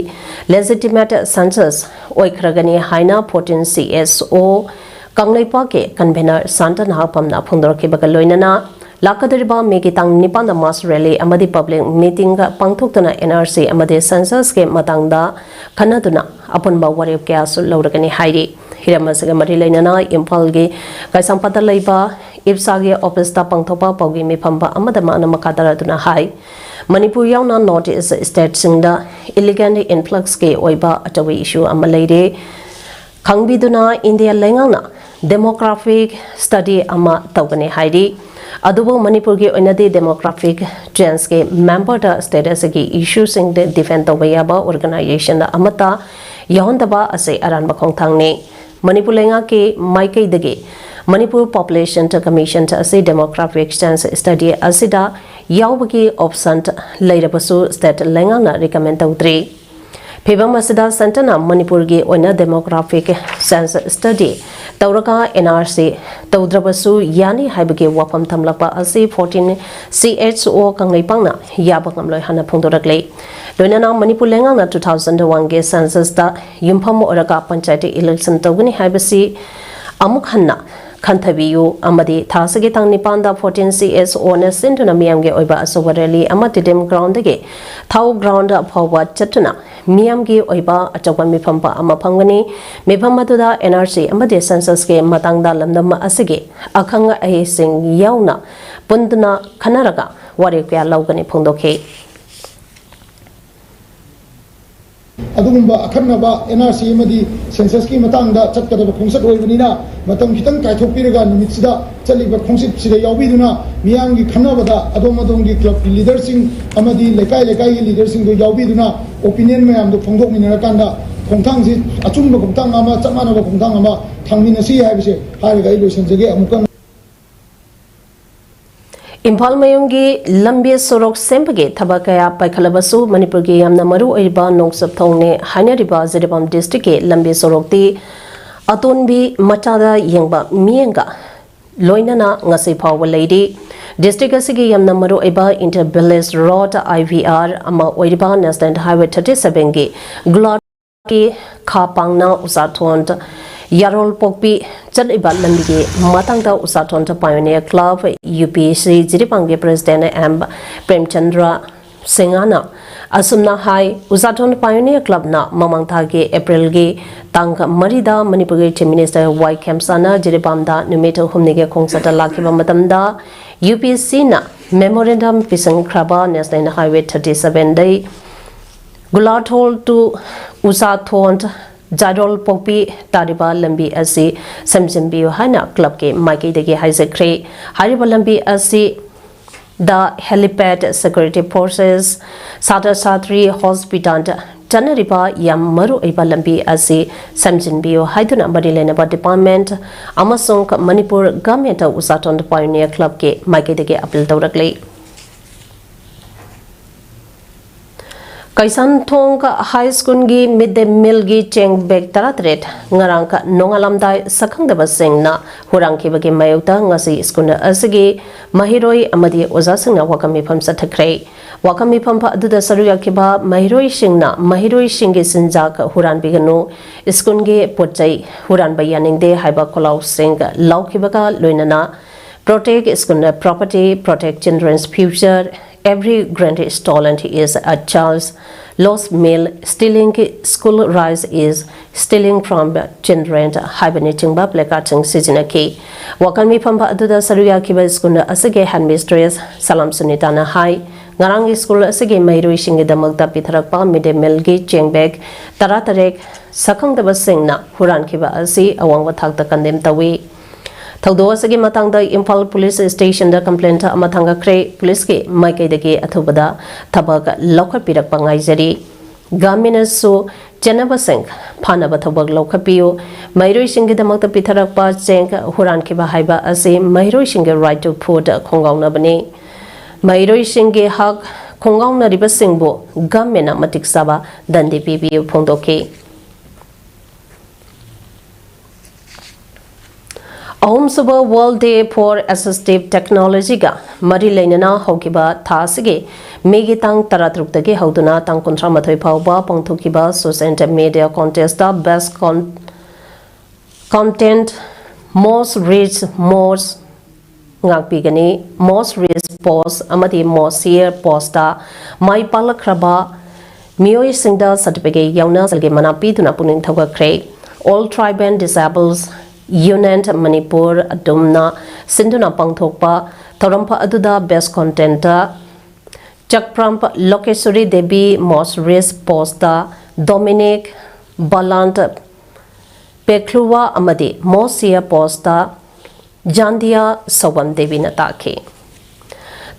legitimate census ꯑꯣꯏꯈ꯭ꯔꯒꯅꯤ ꯍꯥꯏꯅ fourteen C S O ꯀꯪꯂꯩꯄꯥꯛꯀꯤ convener ꯁꯥꯟꯇ ꯅꯍꯥꯛꯄꯝꯅ ꯐꯣꯡꯗꯣꯔꯛꯈꯤꯕꯒ ꯂꯣꯏꯅꯅ ꯂꯥꯛꯀꯗꯧꯔꯤꯕ May ꯒꯤ ꯇꯥꯡ ꯅꯤꯄꯥꯟꯗ mass rally ꯑꯃꯗꯤ public meeting ꯄꯥꯡꯊꯣꯛꯇꯨꯅ N R C ꯑꯃꯗꯤ census ꯀꯤ ꯃꯇꯥꯡꯗ ꯈꯟꯅꯗꯨꯅ ꯑꯄꯨꯟꯕ ꯋꯥꯔꯦꯞ ꯀꯌꯥꯁꯨ ꯂꯧꯔꯒꯅꯤ ꯍꯥꯏꯔꯤ꯫ ꯍꯤꯔꯝ ꯑꯁꯤꯒ ꯃꯔꯤ ꯂꯩꯅꯅ ꯏꯝꯐꯥꯜꯒꯤ ꯀꯩꯁꯥꯝꯄꯥꯠꯇ ꯂꯩꯕ ꯏꯞꯁꯥꯒꯤ office ꯇ ꯄꯥꯡꯊꯣꯛꯄ ꯄꯥꯎꯒꯤ ꯃꯤꯐꯝ ꯑꯃꯗ ꯃꯥꯅ ꯃꯈꯥ ꯇꯥꯔꯗꯨꯅ ꯍꯥꯏ, ꯃꯅꯤꯄꯨꯔ ꯌꯥꯎꯅ North East state ꯁꯤꯡꯗ illegal influx ꯀꯤ ꯑꯣꯏꯕ ꯑꯆꯧꯕ issue ꯑꯃ ꯂꯩꯔꯦ꯫ ꯈꯪꯕꯤꯗꯨꯅ India ꯂꯩꯉꯥꯛꯅ demographic study ꯑꯃ ꯇꯧꯒꯅꯤ ꯍꯥꯏꯔꯤ꯫ ꯑꯗꯨꯕꯨ ꯃꯅꯤꯄꯨꯔꯒꯤ ꯑꯣꯏꯅꯗꯤ demographic change ꯀꯤ member ꯗ state ꯑꯁꯤꯒꯤ issue ꯁꯤꯡꯗ defend ꯇꯧꯕ ꯌꯥꯕ organization ꯑꯃꯠꯇ ꯌꯥꯎꯍꯟꯗꯕ ꯑꯁꯤ ꯑꯔꯥꯟꯕ ꯈꯣꯡꯊꯥꯡꯅꯤ꯫ ꯃꯅꯤꯄꯨꯔ ꯂꯩꯉꯥꯛꯀꯤ ꯃꯥꯏꯀꯩꯗꯒꯤ Manipur Population Commission ꯑꯁꯤ demographic census study ꯑꯁꯤꯗ ꯌꯥꯎꯕꯒꯤ option ꯂꯩꯔꯕꯁꯨ state ꯂꯩꯉꯥꯛꯅ recommend ꯇꯧꯗ꯭ꯔꯤ꯫ ꯐꯤꯚꯝ ꯑꯁꯤꯗ centreꯅ ꯃꯅꯤꯄꯨꯔꯒꯤ ꯑꯣꯏꯅ demographic census study ꯇꯧꯔꯒ N R C ꯇꯧꯗ꯭ꯔꯕꯁꯨ ꯌꯥꯅꯤ ꯍꯥꯏꯕꯒꯤ ꯋꯥꯐꯝ ꯊꯝꯂꯛꯄ ꯑꯁꯤ fourteen C H O ꯀꯪꯂꯩꯄꯥꯛꯅ ꯌꯥꯕ ꯉꯝꯂꯣꯏ ꯍꯥꯏꯅ ꯐꯣꯡꯗꯣꯔꯛꯂꯤ꯫ ꯂꯣꯏꯅꯅ ꯃꯅꯤꯄꯨꯔ ꯂꯩꯉꯥꯛꯅ two thousand one ꯒꯤ censusꯇ ꯌꯨꯝꯐꯝ ꯑꯣꯏꯔꯒ ꯄꯟꯆꯥꯌꯠ election ꯇꯧꯒꯅꯤ ꯍꯥꯏꯕꯁꯤ ꯑꯃꯨꯛ ꯍꯟꯅ ꯈꯟꯊꯕꯤꯌꯨ ꯑꯃꯗꯤ ꯊꯥ ꯑꯁꯤꯒꯤ ꯇꯥꯡ ꯅꯤꯄꯥꯟꯗ fourteen C H Oꯅ ꯁꯤꯟꯗꯨꯅ ꯃꯤꯌꯥꯝꯒꯤ ꯑꯣꯏꯕ ꯑꯆꯧꯕ rally ꯑꯃ Stadium Groundꯗꯒꯤ Thao Ground ꯐꯥꯎꯕ ꯆꯠꯇꯨꯅ ꯃꯤꯌꯥꯝꯒꯤ ꯑꯣꯏꯕ ꯑꯆꯧꯕ ꯃꯤꯐꯝ ꯑꯃ ꯐꯝꯒꯅꯤ꯫ ꯃꯤꯐꯝ ꯑꯗꯨꯗ N R C ꯑꯃꯗꯤ censusꯀꯤ ꯃꯇꯥꯡꯗ ꯂꯝꯗꯝ ꯑꯁꯤꯒꯤ ꯑꯈꯪ ꯑꯍꯩꯁꯤꯡ ꯌꯥꯎꯅ ꯄꯨꯟꯗꯨꯅ ꯈꯟꯅꯔꯒ ꯋꯥꯔꯦꯞ ꯀꯌꯥ ꯂꯧꯒꯅꯤ ꯐꯣꯡꯗꯣꯛꯈꯤ꯫ ꯑꯗꯨꯒꯨꯝꯕ ꯑꯈꯟꯅꯕ N R C ꯑꯃꯗꯤ censusꯀꯤ ꯃꯇꯥꯡꯗ ꯆꯠꯀꯗꯕ ꯈꯣꯡꯆꯠ ꯑꯣꯏꯕꯅꯤꯅ ꯃꯇꯝ ꯈꯤꯇꯪ ꯀꯥꯏꯊꯣꯛꯄꯤꯔꯒ ꯅꯨꯃꯤꯠꯁꯤꯗ ꯆꯠꯂꯤꯕ ꯈꯣꯡꯆꯠꯁꯤꯗ ꯌꯥꯎꯕꯤꯗꯨꯅ ꯃꯤꯌꯥꯝꯒꯤ ꯈꯟꯅꯕꯗ ꯑꯗꯣꯝ ꯑꯗꯣꯝꯒꯤ clubꯀꯤ leaderꯁꯤꯡ ꯑꯃꯗꯤ ꯂꯩꯀꯥꯏ ꯂꯩꯀꯥꯏꯒꯤ leaderꯁꯤꯡꯗꯨ ꯌꯥꯎꯕꯤꯗꯨꯅ opinion ꯃꯌꯥꯝꯗꯨ ꯐꯣꯡꯗꯣꯛꯃꯤꯟꯅꯔꯀꯥꯟꯗ ꯈꯣꯡꯊꯥꯡꯁꯤ ꯑꯆꯨꯝꯕ ꯈꯣꯡꯊꯥꯡ ꯑꯃ ꯆꯞ ꯃꯥꯟꯅꯕ ꯈꯣꯡꯊꯥꯡ ꯑꯃ ꯊꯥꯡꯃꯤꯟꯅꯁꯤ ꯍꯥꯏꯕꯁꯦ ꯍꯥꯏꯔꯒ ꯑꯩ ꯂꯣꯏꯁꯤꯟꯖꯒꯦ꯫ ꯑꯃꯨꯛꯀ ꯏꯝꯐꯥꯜ ꯃꯌꯣꯝꯒꯤ ꯂꯝꯕꯤ ꯁꯣꯔꯣꯛ ꯁꯦꯝꯕꯒꯤ ꯊꯕꯛ ꯀꯌꯥ ꯄꯥꯏꯈꯠꯂꯕꯁꯨ ꯃꯅꯤꯄꯨꯔꯒꯤ ꯌꯥꯝꯅ ꯃꯔꯨ ꯑꯣꯏꯔꯤꯕ ꯅꯣꯡꯆꯨꯞ ꯊꯣꯡꯅꯦ ꯍꯥꯏꯅꯔꯤꯕ ꯖꯤꯔꯤꯕꯥꯝ districtꯀꯤ ꯂꯝꯕꯤ ꯁꯣꯔꯣꯛꯇꯤ ꯑꯇꯣꯟꯕꯤ ꯃꯆꯥꯗ ꯌꯦꯡꯕ ꯃꯤꯠꯌꯦꯡꯒ ꯂꯣꯏꯅꯅ ꯉꯁꯤ ꯐꯥꯎꯕ ꯂꯩꯔꯤ꯫ District ꯑꯁꯤꯒꯤ ꯌꯥꯝꯅ ꯃꯔꯨ ꯑꯣꯏꯕ inter village road I V R ꯑꯃ ꯑꯣꯏꯔꯤꯕ National Highway thirty sevenꯒꯤ ꯒꯨꯂꯥꯔ ꯀꯤ ꯈꯥ ꯄꯥꯡꯅ ꯎꯁꯥꯊꯣꯟ ꯌꯥꯔꯣꯜ ꯄꯣꯛꯄꯤ ꯆꯠꯂꯤꯕ ꯂꯝꯕꯤꯒꯤ ꯃꯇꯥꯡꯗ ꯎꯁꯥꯊꯣꯟ Pioneer Club, U P C, ꯖꯤꯔꯤꯕꯥꯝꯒꯤ President M Premchandra ꯁꯤꯡꯍꯅ ꯑꯁꯨꯝꯅ ꯍꯥꯏ, ꯎꯁꯥꯊꯣꯟ Pioneer Clubꯅ ꯃꯃꯥꯡ ꯊꯥꯒꯤ Aprilꯒꯤ ꯇꯥꯡ ꯃꯔꯤꯗ ꯃꯅꯤꯄꯨꯔꯒꯤ Chief Minister Y ꯈꯦꯝꯆꯥꯟꯅ ꯖꯤꯔꯤꯕꯥꯝꯗ ꯅꯨꯃꯤꯠ ꯍꯨꯝꯅꯤꯒꯤ ꯈꯣꯡꯆꯠꯇ ꯂꯥꯛꯈꯤꯕ ꯃꯇꯝꯗ, U P Cꯅ memorandum ꯄꯤꯁꯤꯟꯈ꯭ꯔꯕ National Highway thirty sevenꯗꯩ ꯒꯨꯂꯥꯊꯣꯜ to ꯎꯁꯥꯊꯣꯟ ꯖꯥꯏꯔꯣꯜ ꯄꯣꯛꯄꯤ ꯇꯥꯔꯤꯕ ꯂꯝꯕꯤ ꯑꯁꯤ ꯁꯦꯝꯖꯤꯟꯕꯤꯌꯨ ꯍꯥꯏꯅ clubꯀꯤ ꯃꯥꯏꯀꯩꯗꯒꯤ ꯍꯥꯏꯖꯈ꯭ꯔꯦ꯫ ꯍꯥꯏꯔꯤꯕ ꯂꯝꯕꯤ ꯑꯁꯤ the helipad, security forces, ꯁꯥꯇ꯭ꯔ ꯁꯥꯇ꯭ꯔꯤ, hospital, ꯆꯠꯅꯔꯤꯕ ꯌꯥꯝ ꯃꯔꯨ ꯑꯣꯏꯕ ꯂꯝꯕꯤ ꯑꯁꯤ ꯁꯦꯝꯖꯤꯟꯕꯤꯌꯨ ꯍꯥꯏꯗꯨꯅ ꯃꯔꯤ ꯂꯩꯅꯕ department ꯑꯃꯁꯨꯡ Manipur Government Ujjaton Pioneer Club ꯀꯤ ꯃꯥꯏꯀꯩꯗꯒꯤ appeal ꯇꯧꯔꯛꯂꯤ꯫ ꯀꯩꯁꯥꯝꯊꯣꯡ High School ꯒꯤ mid day meal ꯒꯤ ꯆꯦꯡ bag ꯇꯔꯥꯇꯔꯦꯠ ꯉꯔꯥꯡ ꯅꯣꯡꯉꯥꯜꯂꯝꯗꯥꯏ ꯁꯛꯈꯪꯗꯕꯁꯤꯡꯅ ꯍꯨꯔꯥꯟꯈꯤꯕꯒꯤ ꯃꯥꯌꯣꯛꯇ ꯉꯁꯤ school ꯑꯁꯤꯒꯤ ꯃꯍꯩꯔꯣꯏ ꯑꯃꯗꯤ ꯑꯣꯖꯥꯁꯤꯡꯅ ꯋꯥꯀꯠ ꯃꯤꯐꯝ ꯆꯠꯊꯈ꯭ꯔꯦ꯫ ꯋꯥꯀꯠ ꯃꯤꯐꯝ ꯑꯗꯨꯗ ꯁꯔꯨꯛ ꯌꯥꯈꯤꯕ ꯃꯍꯩꯔꯣꯏꯁꯤꯡꯅ ꯃꯍꯩꯔꯣꯏꯁꯤꯡꯒꯤ ꯆꯤꯟꯖꯥꯛ ꯍꯨꯔꯥꯟꯕꯤꯒꯅꯨ, school ꯒꯤ ꯄꯣꯠ ꯆꯩ ꯍꯨꯔꯥꯟꯕ ꯌꯥꯅꯤꯡꯗꯦ ꯍꯥꯏꯕ ꯈꯣꯜꯂꯥꯎꯁꯤꯡ ꯂꯥꯎꯈꯤꯕꯒ ꯂꯣꯏꯅꯅ Protect school property, protect children's future, every grain stolen is a child's lost meal, stealing school rice is stealing from children ꯍꯥꯏꯕꯅꯆꯤꯡꯕ placard ꯁꯤꯡ ꯁꯤꯖꯤꯟꯅꯈꯤ꯫ ꯋꯥꯀꯠ ꯃꯤꯐꯝ ꯑꯗꯨꯗ ꯁꯔꯨꯛ ꯌꯥꯈꯤꯕ school ꯑꯁꯤꯒꯤ headmistress ꯁꯂꯥꯝ ꯁꯨꯅꯤꯇꯥꯅ ꯍꯥꯏ, ꯉꯔꯥꯡꯒꯤ school ꯑꯁꯤꯒꯤ ꯃꯍꯩꯔꯣꯏꯁꯤꯡꯒꯤꯗꯃꯛꯇ ꯄꯤꯊꯔꯛꯄ mid day meal ꯒꯤ ꯆꯦꯡ bag ꯇꯔꯥꯇꯔꯦꯠ ꯁꯛꯈꯪꯗꯕꯁꯤꯡꯅ ꯍꯨꯔꯥꯟꯈꯤꯕ ꯑꯁꯤ ꯑꯋꯥꯡꯕ ꯊꯥꯛꯇ condemn ꯇꯧꯏ꯫ ꯊꯧꯗꯣꯛ ꯑꯁꯤꯒꯤ ꯃꯇꯥꯡꯗ ꯏꯝꯐꯥꯜ police station ꯗ complaint ꯑꯃ ꯊꯥꯡꯒꯠꯈ꯭ꯔꯦ꯫ Police ꯀꯤ ꯃꯥꯏꯀꯩꯗꯒꯤ ꯑꯊꯨꯕꯗ ꯊꯕꯛ ꯂꯧꯈꯠꯄꯤꯔꯛꯄ ꯉꯥꯏꯖꯔꯤ꯫ Government ꯅꯁꯨ ꯆꯦꯟꯅꯕꯁꯤꯡ ꯐꯥꯅꯕ ꯊꯕꯛ ꯂꯧꯈꯠꯄꯤꯌꯨ꯫ ꯃꯍꯩꯔꯣꯏꯁꯤꯡꯒꯤꯗꯃꯛꯇ ꯄꯤꯊꯔꯛꯄ ꯆꯦꯡ ꯍꯨꯔꯥꯟꯈꯤꯕ ꯍꯥꯏꯕ ꯑꯁꯤ ꯃꯍꯩꯔꯣꯏꯁꯤꯡꯒꯤ right to food ꯈꯣꯡꯒꯥꯎꯅꯕꯅꯤ꯫ ꯃꯍꯩꯔꯣꯏꯁꯤꯡꯒꯤ ꯍꯛ ꯈꯣꯡꯒꯥꯎꯅꯔꯤꯕꯁꯤꯡꯕꯨ government ꯅ ꯃꯇꯤꯛ ꯆꯥꯕ ꯗꯟꯗꯤ ꯄꯤꯕꯤꯌꯨ ꯐꯣꯡꯗꯣꯛꯈꯤ꯫ ꯑꯍꯨꯝꯁꯨꯕ World Day for Assistive Technology ꯒ ꯃꯔꯤ ꯂꯩꯅꯅ ꯍꯧꯈꯤꯕ ꯊꯥ ꯑꯁꯤꯒꯤ ꯃꯦꯒꯤ ꯇꯥꯡ ꯇꯔꯥꯇꯔꯨꯛꯇꯒꯤ ꯍꯧꯗꯨꯅ ꯇꯥꯡ ꯀꯨꯟꯊ꯭ꯔꯥ ꯃꯥꯊꯣꯏ ꯐꯥꯎꯕ ꯄꯥꯡꯊꯣꯛꯈꯤꯕ social media contest ꯇ best con-, content, most reach, most ꯉꯥꯛꯄꯤꯒꯅꯤ꯫ Most reach post ꯑꯃꯗꯤ most share post ꯇ ꯃꯥꯏ ꯄꯥꯛꯂꯛꯈ꯭ꯔꯕ ꯃꯤꯑꯣꯏꯁꯤꯡꯗ certificate ꯌꯥꯎꯅ ꯁꯦꯜꯒꯤ ꯃꯅꯥ ꯄꯤꯗꯨꯅ ꯄꯨꯛꯅꯤꯡ ꯊꯧꯒꯠꯈ꯭ꯔꯦ꯫ All Tribal Disables Union Manipur ꯑꯗꯨꯝꯅ ꯁꯤꯟꯗꯨꯅ ꯄꯥꯡꯊꯣꯛꯄ ꯊꯧꯔꯝ ꯑꯗꯨꯗ best content ꯇ Chakpram ꯂꯣꯀꯦꯁꯣꯔꯤ Devi, most reach post ꯇ Dominic Balant Pekhlua ꯑꯃꯗꯤ most share post ꯇ ꯖꯥꯟꯗꯤꯌꯥ ꯁꯧꯕꯝ ꯗꯦꯕꯤꯅ ꯇꯥꯈꯤ꯫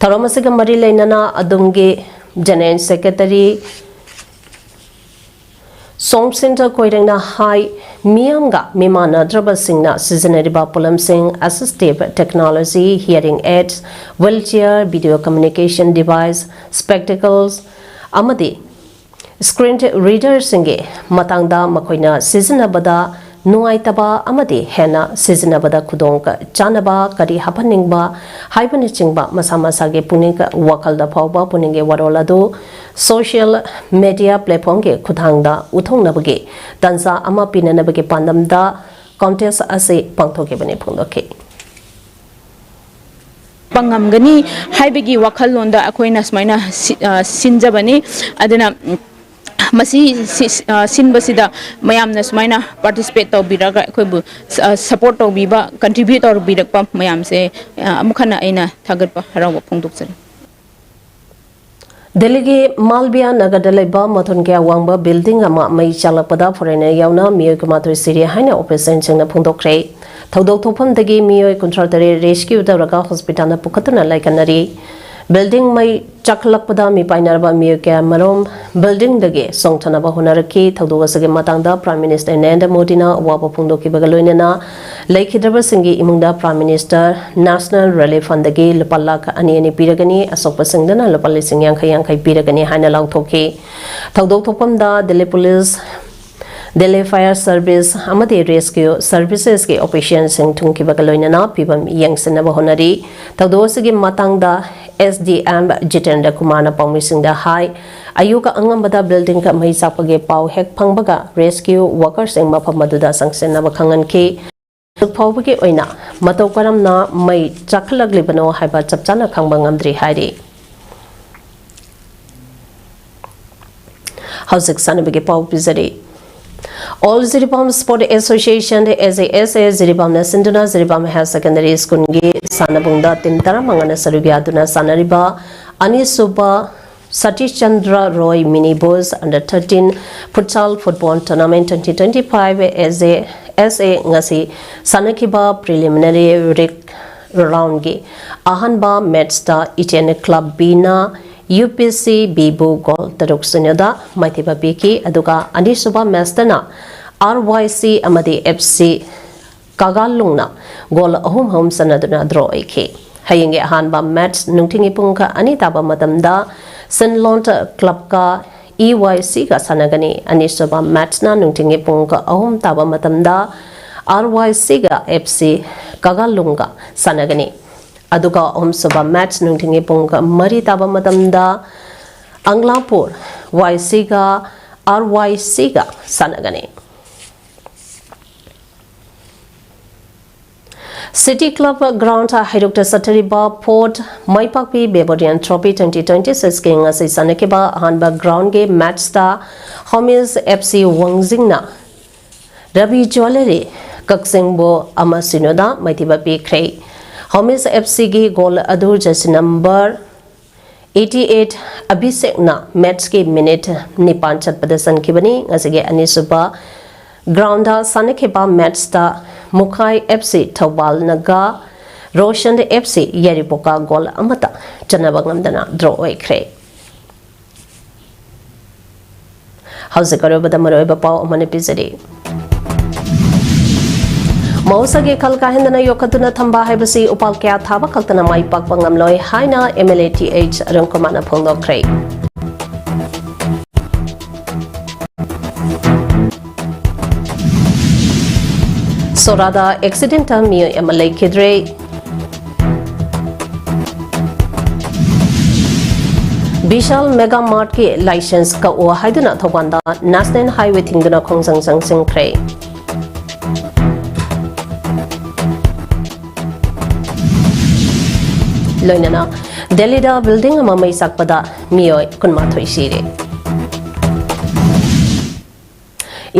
ꯊꯧꯔꯝ ꯑꯁꯤꯒ ꯃꯔꯤ ꯂꯩꯅꯅ ꯑꯗꯣꯝꯒꯤ General Secretary ꯁꯣꯝ ꯁꯦꯟꯇꯔ ꯀꯣꯏꯔꯦꯡꯅ ꯍꯥꯏ, ꯃꯤꯌꯥꯝꯒ ꯃꯤꯃꯥꯟꯅꯗ꯭ꯔꯕꯁꯤꯡꯅ ꯁꯤꯖꯤꯟꯅꯔꯤꯕ ꯄꯣꯠꯂꯝꯁꯤꯡ, assistive technology, hearing aids, wheelchair, video communication device, spectacles ꯑꯃꯗꯤ screen readerꯁꯤꯡꯒꯤ ꯃꯇꯥꯡꯗ ꯃꯈꯣꯏꯅ ꯁꯤꯖꯤꯟꯅꯕꯗ ꯅꯨꯡꯉꯥꯏꯇꯕ ꯑꯃꯗꯤ ꯍꯦꯟꯅ ꯁꯤꯖꯤꯟꯅꯕꯗ ꯈꯨꯗꯣꯡ ꯆꯥꯅꯕ ꯀꯔꯤ ꯍꯥꯞꯍꯟꯅꯤꯡꯕ ꯍꯥꯏꯕꯅꯆꯤꯡꯕ ꯃꯁꯥ ꯃꯁꯥꯒꯤ ꯄꯨꯛꯅꯤꯡ ꯋꯥꯈꯜꯗ ꯐꯥꯎꯕ ꯄꯨꯛꯅꯤꯡꯒꯤ ꯋꯥꯔꯣꯜ ꯑꯗꯨ social media platformꯒꯤ ꯈꯨꯠꯊꯥꯡꯗ ꯎꯠꯊꯣꯛꯅꯕꯒꯤ ꯇꯥꯟꯖꯥ ꯑꯃ ꯄꯤꯅꯅꯕꯒꯤ ꯄꯥꯟꯗꯝꯗ contest ꯑꯁꯤ ꯄꯥꯡꯊꯣꯛꯈꯤꯕꯅꯤ ꯐꯣꯡꯗꯣꯛꯈꯤ꯫ ꯄ ꯉꯝꯒꯅꯤ ꯍꯥꯏꯕꯒꯤ ꯋꯥꯈꯜꯂꯣꯟꯗ ꯑꯩꯈꯣꯏꯅ ꯁꯨꯃꯥꯏꯅ ꯁꯤ-, ꯑ, ꯁꯤꯟꯖꯕꯅꯤ꯫ ꯑꯗꯨꯅ, ꯎꯝ, ꯃꯁꯤ ꯁꯤ-, ꯑ, ꯁꯤꯟꯕꯁꯤꯗ ꯃꯌꯥꯝꯅ ꯁꯨꯃꯥꯏꯅ participate ꯇꯧꯕꯤꯔꯒ ꯑꯩꯈꯣꯏꯕꯨ ꯁ-, ꯑ, support ꯇꯧꯕꯤꯕ, contribute ꯇꯧꯕꯤꯔꯛꯄ ꯃꯌꯥꯝꯁꯦ, ꯑ, ꯑꯃꯨꯛ ꯍꯟꯅ ꯑꯩꯅ ꯊꯥꯒꯠꯄ ꯍꯔꯥꯎꯕ ꯐꯣꯡꯗꯣꯛꯆꯔꯤ꯫ ꯗꯦꯜꯂꯤꯒꯤ ꯃꯥꯜꯕꯤꯌꯥ ꯅꯒꯔꯗ ꯂꯩꯕ ꯃꯊꯣꯟ ꯀꯌꯥ ꯋꯥꯡꯕ building ꯑꯃ ꯃꯩ ꯆꯥꯛꯂꯛꯄꯗ foreigner ꯌꯥꯎꯅ ꯃꯤꯑꯣꯏ ꯀꯨꯟꯃꯥꯊꯣꯏ ꯁꯤꯔꯦ ꯍꯥꯏꯅ officialꯁꯤꯡꯅ ꯐꯣꯡꯗꯣꯛꯈ꯭ꯔꯦ꯫ ꯊꯧꯗꯣꯛ ꯊꯣꯛꯐꯝꯗꯒꯤ ꯃꯤꯑꯣꯏ ꯀꯨꯟꯊ꯭ꯔꯥ ꯇꯔꯦꯠ rescue ꯇꯧꯔꯒ hospitalꯗ ꯄꯨꯈꯠꯇꯨꯅ ꯂꯥꯏꯀꯠꯅꯔꯤ꯫ Building ꯃꯩ ꯆꯥꯛꯈꯠꯂꯛꯄꯗ ꯃꯤꯄꯥꯏꯅꯔꯕ ꯃꯤꯑꯣꯏ ꯀꯌꯥꯃꯔꯨꯝ buildingꯗꯒꯤ ꯆꯣꯡꯊꯅꯕ ꯍꯣꯠꯅꯔꯛꯈꯤ꯫ ꯊꯧꯗꯣꯛ ꯑꯁꯤꯒꯤ ꯃꯇꯥꯡꯗ Prime Minister ꯅꯔꯦꯟꯗ꯭ꯔ ꯃꯣꯗꯤꯅ ꯑꯋꯥꯕ ꯐꯣꯡꯗꯣꯛꯈꯤꯕꯒ ꯂꯣꯏꯅꯅ ꯂꯩꯈꯤꯗ꯭ꯔꯕꯁꯤꯡꯒꯤ ꯏꯃꯨꯡꯗ Prime Minister National Relief Fundꯗꯒꯤ ꯂꯨꯄꯥ ꯂꯥꯈ ꯑꯅꯤ ꯑꯅꯤ ꯄꯤꯔꯒꯅꯤ, ꯑꯁꯣꯛꯄꯁꯤꯡꯗꯅ ꯂꯨꯄꯥ ꯂꯤꯁꯤꯡ ꯌꯥꯡꯈꯩ ꯌꯥꯡꯈꯩ ꯄꯤꯔꯒꯅꯤ ꯍꯥꯏꯅ ꯂꯥꯎꯊꯣꯛꯈꯤ꯫ ꯊꯧꯗꯣꯛ ꯊꯣꯛꯐꯝꯗ Delhi Police, Delhi Fire Service ꯑꯃꯗꯤ Rescue Servicesꯀꯤ officialꯁꯤꯡ ꯊꯨꯡꯈꯤꯕꯒ ꯂꯣꯏꯅꯅ ꯐꯤꯚꯝ ꯌꯦꯡꯁꯤꯟꯅꯕ ꯍꯣꯠꯅꯔꯤ꯫ ꯊꯧꯗꯣꯛ ꯑꯁꯤꯒꯤ ꯃꯇꯥꯡꯗ SDM ꯖꯤꯇꯦꯟꯗ꯭ꯔ ꯀꯨꯃꯥꯔꯅ ꯄꯥꯎꯃꯤꯁꯤꯡꯗ ꯍꯥꯏ, ꯑꯌꯨꯛ ꯑꯉꯟꯕꯗ buildingꯒ ꯃꯩ ꯆꯥꯛꯄꯒꯤ ꯄꯥꯎ ꯍꯦꯛ ꯐꯪꯕꯒ rescue workerꯁꯤꯡ ꯃꯐꯝ ꯑꯗꯨꯗ ꯆꯪꯁꯤꯟꯅꯕ ꯈꯪꯍꯟꯈꯤ꯫ ꯍꯧꯖꯤꯛ ꯐꯥꯎꯕꯒꯤ ꯑꯣꯏꯅ ꯃꯇꯧ ꯀꯔꯝꯅ ꯃꯩ ꯆꯥꯛꯈꯠꯂꯛꯂꯤꯕꯅꯣ ꯍꯥꯏꯕ ꯆꯞ ꯆꯥꯅ ꯈꯪꯕ ꯉꯝꯗ꯭ꯔꯤ ꯍꯥꯏꯔꯤ꯫ ꯍꯧꯖꯤꯛ ꯁꯥꯟꯅꯕꯒꯤ ꯄꯥꯎ ꯄꯤꯖꯔꯤ꯫ All Jiribam Sport Association, AJSA, ꯖꯤꯔꯤꯕꯥꯝꯅ ꯁꯤꯟꯗꯨꯅ ꯖꯤꯔꯤꯕꯥꯝ Higher Secondary Schoolꯒꯤ ꯁꯥꯟꯅꯕꯨꯡꯗ team ꯇꯔꯥꯃꯉꯥꯅ ꯁꯔꯨꯛ ꯌꯥꯗꯨꯅ ꯁꯥꯟꯅꯔꯤꯕ ꯑꯅꯤꯁꯨꯕ Satish Chandra Roy Mini Boys Under thirteen Futsal Football Tournament twenty twenty-five AJSA ꯉꯁꯤ ꯁꯥꯟꯅꯈꯤꯕ preliminary roundꯒꯤ ꯑꯍꯥꯟꯕ matchꯇ Iten Club Bꯅ ꯌꯨ ꯄꯤ ꯁꯤ ꯕꯤꯕꯨ ꯒꯣꯜ ꯇꯔꯨꯛ ꯁꯤꯅꯣꯗ ꯃꯥꯏꯊꯤꯕ ꯄꯤꯈꯤ꯫ ꯑꯗꯨꯒ ꯑꯅꯤꯁꯨꯕ ꯃꯦꯠꯁꯇꯅ ꯑꯥꯔ ꯋꯥꯏ ꯁꯤ ꯑꯃꯗꯤ ꯑꯦꯐ ꯁꯤ ꯀꯥꯒꯥꯂꯨꯡꯅ ꯒꯣꯜ ꯑꯍꯨꯝ ꯑꯍꯨꯝ ꯆꯟꯅꯗꯨꯅ ꯗ꯭ꯔꯣ ꯑꯣꯏꯈꯤ꯫ ꯍꯌꯦꯡꯒꯤ ꯑꯍꯥꯟꯕ ꯃꯦꯠꯁ ꯅꯨꯡꯊꯤꯜꯒꯤ ꯄꯨꯡ ꯑꯅꯤ ꯇꯥꯕ ꯃꯇꯝꯗ ꯁꯤꯟꯂꯣꯟ ꯀ꯭ꯂꯕꯀ ꯏ ꯋꯥꯏ ꯁꯤꯒ ꯁꯥꯟꯅꯒꯅꯤ꯫ ꯑꯅꯤꯁꯨꯕ ꯃꯦꯠꯁꯅ ꯅꯨꯡꯊꯤꯜꯒꯤ ꯄꯨꯡ ꯑꯍꯨꯝ ꯇꯥꯕ ꯃꯇꯝꯗ ꯑꯥꯔ ꯋꯥꯏ ꯁꯤꯒ ꯑꯦꯐ ꯁꯤ ꯀꯥꯒꯥꯂꯨꯡꯒ ꯁꯥꯟꯅꯒꯅꯤ꯫ ꯑꯗꯨꯒ ꯑꯍꯨꯝꯁꯨꯕ ꯃꯦꯠꯁ ꯅꯨꯡꯊꯤꯜꯒꯤ ꯄꯨꯡ ꯃꯔꯤ ꯇꯥꯕ ꯃꯇꯝꯗ ꯑꯪꯂꯥꯄꯨꯔ ꯋꯥꯏ ꯁꯤꯒ ꯑꯥꯔ ꯋꯥꯏ ꯁꯤꯒ ꯁꯥꯟꯅꯒꯅꯤ꯫ ꯁꯤꯇꯤ ꯀ꯭ꯂꯕ ꯒ꯭ꯔꯥꯎꯟꯗ ꯍꯩꯔꯣꯛꯇ ꯆꯠꯊꯔꯤꯕ fourth Maipakpi memorial trophy twenty twenty ꯁꯤꯛꯁꯀꯤ ꯉꯁꯤ ꯁꯥꯟꯅꯈꯤꯕ ꯑꯍꯥꯟꯕ ꯒ꯭ꯔꯥꯎꯟꯒꯤ ꯃꯦꯠꯁꯇ ꯍꯣꯃꯤꯁ ꯑꯦꯐ ꯁꯤ ꯋꯥꯡꯖꯤꯡꯅ ꯔꯕꯤ ꯖ꯭ꯋꯦꯂꯔꯤ ꯀꯛꯆꯤꯡꯕꯨ ꯑꯃ ꯁꯤꯅꯣꯗ ꯃꯥꯏꯊꯤꯕ ꯄꯤꯈ꯭ꯔꯦ꯫ ꯍꯣꯃꯤꯁ ꯑꯦꯐ ꯁꯤꯒꯤ ꯒꯣꯜ ꯑꯗꯨ ꯖꯔꯁꯤ ꯅꯝꯕꯔ ꯑꯩꯠꯇꯤ ꯑꯩꯠ ꯑꯚꯤꯁꯦꯛꯅ ꯃꯦꯠꯁꯀꯤ ꯃꯤꯅꯤꯠ ꯅꯤꯄꯥꯟ ꯆꯠꯄꯗ ꯆꯟꯈꯤꯕꯅꯤ꯫ ꯉꯁꯤꯒꯤ ꯑꯅꯤꯁꯨꯕ ꯒ꯭ꯔꯥꯎꯟꯗ ꯁꯥꯟꯅꯈꯤꯕ ꯃꯦꯠꯁꯇ ꯃꯨꯈꯥꯏ F C ꯊꯧꯕꯥꯜꯅꯒ Roshan F C ꯌꯥꯏꯔꯤꯄꯣꯛꯀ goal ꯑꯃꯠꯇ ꯆꯟꯅꯕ ꯉꯝꯗꯅ ꯗ꯭ꯔꯣ ꯑꯣꯏꯈ꯭ꯔꯦ꯫ ꯍꯧꯖꯤꯛ ꯑꯔꯣꯏꯕꯗ ꯃꯔꯨꯑꯣꯏꯕ ꯄꯥꯎ ꯑꯃꯅ ꯄꯤꯖꯔꯤ꯫ ꯃꯍꯧꯁꯥꯒꯤ ꯈꯜ ꯀꯥꯏꯍꯟꯗꯅ ꯌꯣꯛꯈꯠꯇꯨꯅ ꯊꯝꯕ ꯍꯥꯏꯕꯁꯤ ꯎꯄꯥꯜ ꯀꯌꯥ ꯊꯥꯕ ꯈꯛꯇꯅ ꯃꯥꯏ ꯄꯥꯛꯄ ꯉꯝꯂꯣꯏ ꯍꯥꯏꯅ M L A T H Arun ꯀꯨꯃꯥꯔꯅ ꯐꯣꯡꯗꯣꯛꯈ꯭ꯔꯦ꯫ ꯁꯣꯔꯥꯗ ꯑꯦꯛꯁꯤꯗꯦꯟꯇ ꯃꯤꯑꯣꯏ ꯑꯃ ꯂꯩꯈꯤꯗ꯭ꯔꯦ꯫ ꯕꯤꯁꯥꯜ ꯃꯦꯒꯥ ꯃꯥꯔꯠꯀꯤ ꯂꯥꯏꯁꯦꯟꯁ ꯀꯛꯑꯣ ꯍꯥꯏꯗꯨꯅ ꯊꯧꯕꯥꯜꯗ ꯅꯦꯁꯅꯦꯜ ꯍꯥꯏꯋꯦ ꯊꯤꯡꯗꯨꯅ ꯈꯣꯡꯖꯪ ꯆꯪꯁꯤꯟꯈ꯭ꯔꯦ꯫ ꯂꯣꯏꯅꯅ ꯗꯦꯜꯂꯤꯗ ꯕꯤꯜꯗꯤꯡ ꯑꯃ ꯃꯩ ꯆꯥꯛꯄꯗ ꯃꯤꯑꯣꯏ ꯀꯨꯟꯃꯥꯊꯣꯏ ꯁꯤꯔꯦ꯫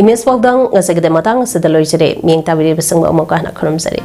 ꯏꯃꯦꯖ ꯄꯥꯎꯗꯝ ꯉꯁꯤꯒꯤꯗꯤ ꯃꯇꯥꯡ ꯑꯁꯤꯗ ꯂꯣꯏꯖꯔꯦ꯫ ꯃꯤꯠꯌꯦꯡ ꯇꯥꯕꯤꯔꯤꯕꯁꯤꯡꯕꯨ ꯑꯃꯨꯛ ꯍꯟꯅ ꯈꯨꯔꯨꯝꯖꯔꯤ꯫